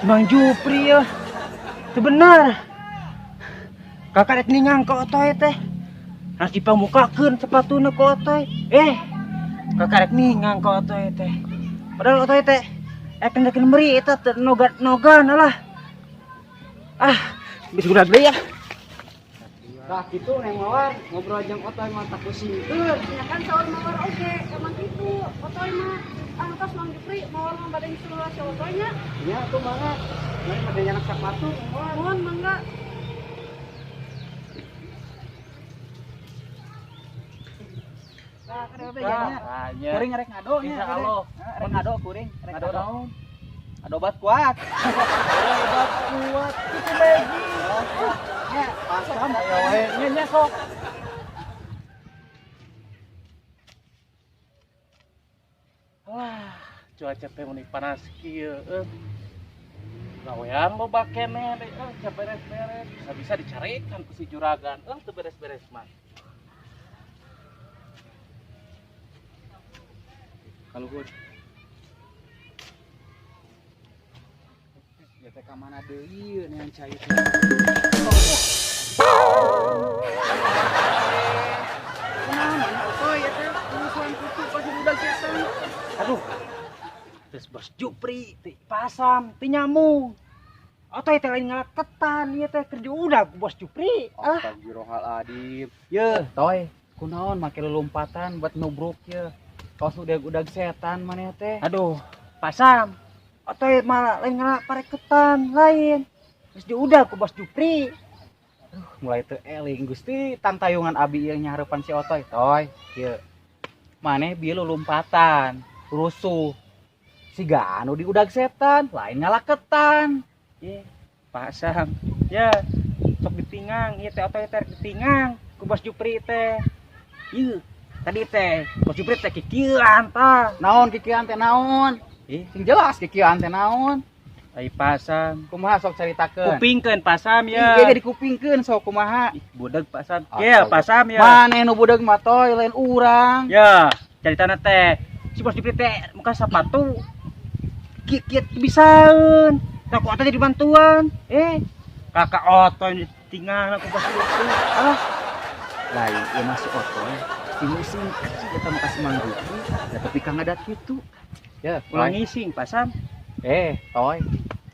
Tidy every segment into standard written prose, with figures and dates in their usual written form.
Mang Jupri ya. Itu benar. Kakak rek ningang ke otoy teh. Harus dipamukakeun sepatuna ke otoy. Eh, kakak rek ningang ke otoy teh. Padahal otoy teh rek meri eta teh noga-noga lah. Ah, bisa udah deui ya. Nah, gitu Neng Mawar, ngobrol jeung Otoy mah tak pusingkeun. Ya kan saur Mawar oge, emang gitu. Otoy mah tos Mang Jupri, Mawar mah bade nyusul si Otoy nya. Nya tuh mangga. Mari bade nyanak sepatu, Neng Mawar. Mohon mangga. Nah, kada nya. Kuring rek ngado nya. Insyaallah. Rek ngado kuring, rek Ngado naon? Ngado obat kuat. Obat kuat itu Maggi. Nya, pasam Ayo we, nya nya sok. Wah, cuaca teh meni panas kieu euy. Gawean loba keneh deui euy, can beres-beres. Bisa-bisa dicarekan ku si juragan euy teu beres-beres mah. Kaluhur. Ya teh ka mana deui neang cai teh. Kunaon mana Otoy ya teh musuhan kutu pasti budak setan. Aduh. Terus Bos Jupri teh pasam, teh nyamung. Otoy teh lain ngalaketan ieu teh kerja udah ku Bos Jupri. Ah, Astagfirullahaladzim. Ye, Toy, kunaon make lelompatan buat nubruk ye. Kaos udah setan maneh teh. Aduh, pasam. Otoy malah lain ngalak pareketan lain. Terus diudah ku Bos Jupri. Mulai teu eling Gusti tantayungan abi ieu nyahareupan si Otoy. Toy, kieu. Maneh bieu lulumpatan, rusuh. Siga anu diudag setan, lain ngalaketan. Ye, pasam. Ya, sok ditingang, ieu teh otoy teh ditingang ku Bos Jupri teh. Ieu, tadi teh Bos Jupri teh kikieuan tah. Naon kikieuan teh naon? Ih, Sing jelas kikieuan teh naon? Ai pasam. Kumaha sok caritakeun? Kupingkeun pasam Ya. ya. Iya dikupingkeun sok kumaha? Ih, budeg pasam. Ye, pasam ya. Maneh nu budeg mah Toy, lain urang. Ya, caritana teh si Bos Jupri teh muka sepatu kieu-kieu bisaeun. Tah ku otoy jadi bantuan. Eh, kakak otoy tinggal aku Bos Jupri. Ah, Lain ieu mah si Otoy si musing eta mah ka si Mang Jupri, da tapi ka ngadat kitu. Ya, ulah ngising pasam. Eh, Toy,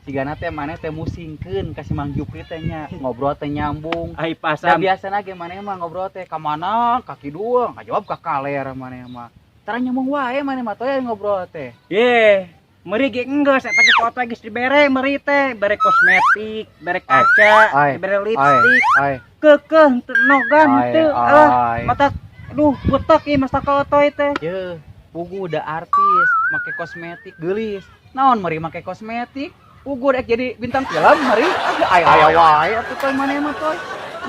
sigana teh maneh teh musingkeun ka si Mang Jupri teh nya, ngobrol teh nyambung. Ai Da pasam. biasana ge maneh mah ngobrol teh ka mana? Ka kidul, ngajawab ka kaler maneh mah. Tara nyambung wae maneh mah Toy ngobrol teh. Ye, meri ge enggeus eta ge ku otoy geus dibere meri teh, bere kosmetik, bere kaca, Ai, bere lipstik, ai, keukeuh teu nogan ai, teu. Ah, ai. mata aduh butek ieu masa ka otoy teh. Ye, pugu udah artis, make kosmetik geulis. Naon meri make kosmetik? Pugu rek jadi bintang film meri. Ah, aya aya wae atuh Toy maneh mah Toy.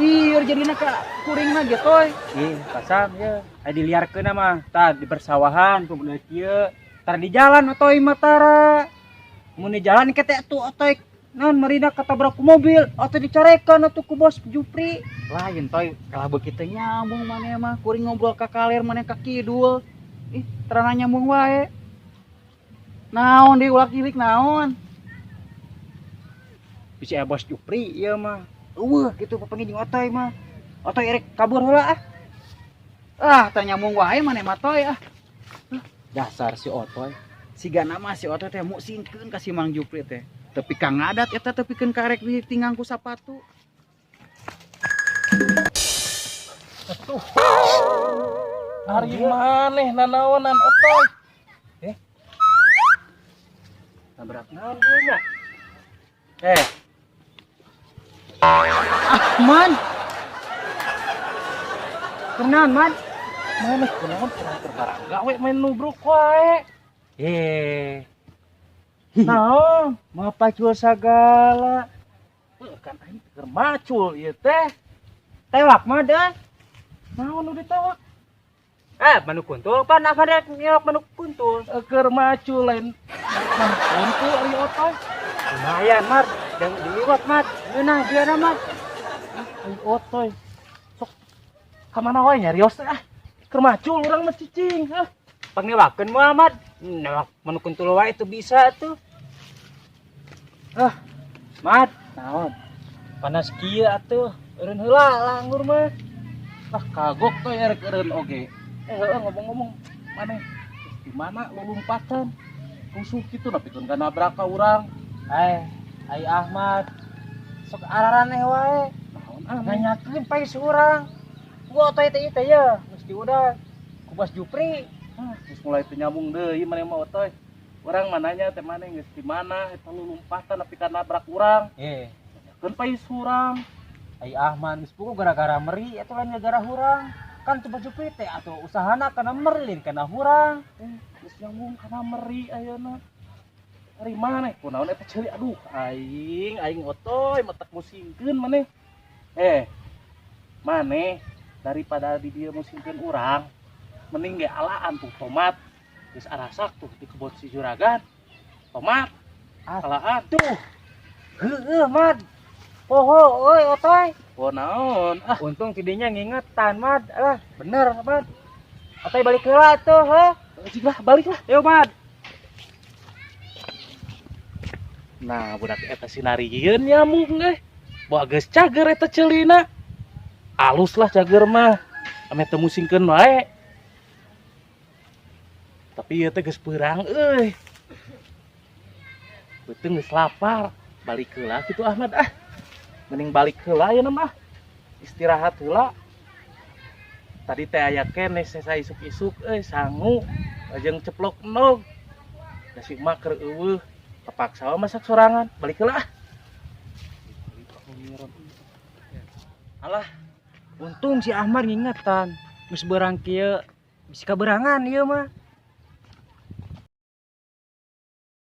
Lieur jadina ka kuringna ge Toy. Ih, pasam ye. Aya diliarkeun mah, tah di persawahan kudu kieu. Tara di jalan otoy mah tara. Mun di jalan ke teh atuh otoy naon merina ketabrak ku mobil, otoy dicarekan atuh ku Bos Jupri. Lain Toy, kalah beuki teu nyambung maneh mah. Kuring ngobrol ka kaler maneh ka kidul. Ih, terana nyambung wae. Naon deui ulah kilik naon? Bisi aya Bos Jupri ieu mah. Eueuh kitu papanggih jeung otoy mah. Otoy erek kabur heula ah. Ah, teu nyambung wae maneh mah Toy ah. Dasar si Otoy. Sigana mah si Otoy teh musingkeun ka si Mang Jupri teh. Tapi ka ngadat eta tepikeun ka rek ditinggang ku sapatu. Atuh. Ari maneh nanaonan Otoy? Nabrak naon dia nya? Eh. Ah, man. Kunaon, man? Maneh kunaon kurang terbarang gawe main nubruk wae. Eh, Naon? mau pacul sagala. Heuh, kan aing keur macul ieu teh. Tewak mah deh. Naon nu ditewak? Eh, manuk kuntul pan apa dek nyelok manuk kuntul. Keur macul lain manuk kuntul ari Otoy. Lumayan, Mat. Dan diliwat, Mat. Ngeunah dia Mat. Ari Otoy. Sok ka mana wae nyarios teh ah. Keur macul urang mah cicing ah. Pangnewakeun moal, Mat. Newak manuk kuntul wae itu bisa tuh. Ah, Mat, Naon? Panas kieu atuh. Eureun heula langgur mah. Ah, kagok toy erek eureun oge. Eh, heueuh ngomong-ngomong, maneh geus di mana lulumpatan? Rusuh kitu nepikeun ka nabrak ka urang. Eh, ai Ahmad sok araraneh wae. Naon aneh? Nanyakeun paes urang. Gua otoy teh ieu teh ya, mesti udah ku Bos Jupri. Ah, geus mulai teu nyambung deui maneh mah otoy. Urang mananya teh maneh geus di mana eta lulumpatan nepi ka nabrak urang. Eh, Nanyakeun paes urang. Ai Ahmad geus puguh gara-gara meri eta lain gara-gara hurang. Kan tu Bos Jupri teh atuh usahana kana meri lain kana hurang. Eh, geus nyambung kana meri ayeuna. Ari maneh kunaon eta ceuli, aduh aing aing otoy matak musingkeun maneh. Eh, maneh daripada di dieu musingkeun urang, mending ge alaan tuh tomat. Geus arasak tuh di kebon si juragan. Tomat alaan. Tuh. Heueuh, Mad. Poho euy otoy. Oh naon? Ah, untung tidinya ngingetan, Mad. Alah, bener, Mad. Otoy balik heula tuh, heuh. Cik lah, balik lah. Yuk, Mad. Nah, budak eta sinarieun nyamuk ge. Bawa geus cager eta ceulina. Alus lah cager mah. Ame teu musingkeun wae. Tapi ieu teh geus peurang euy. Beuteung geus lapar. Balik heula kitu Ahmad ah. Mending balik heula ayeuna mah. Istirahat heula. Tadi teh aya keneh sesa isuk-isuk euy sangu jeung ceplok endog. Da si emak keur eueuh. Kepaksa we masak sorangan. Balik heula ah. Alah, untung si Ahmad ngingetan. Geus beurang kieu, bisi kaberangan ieu mah.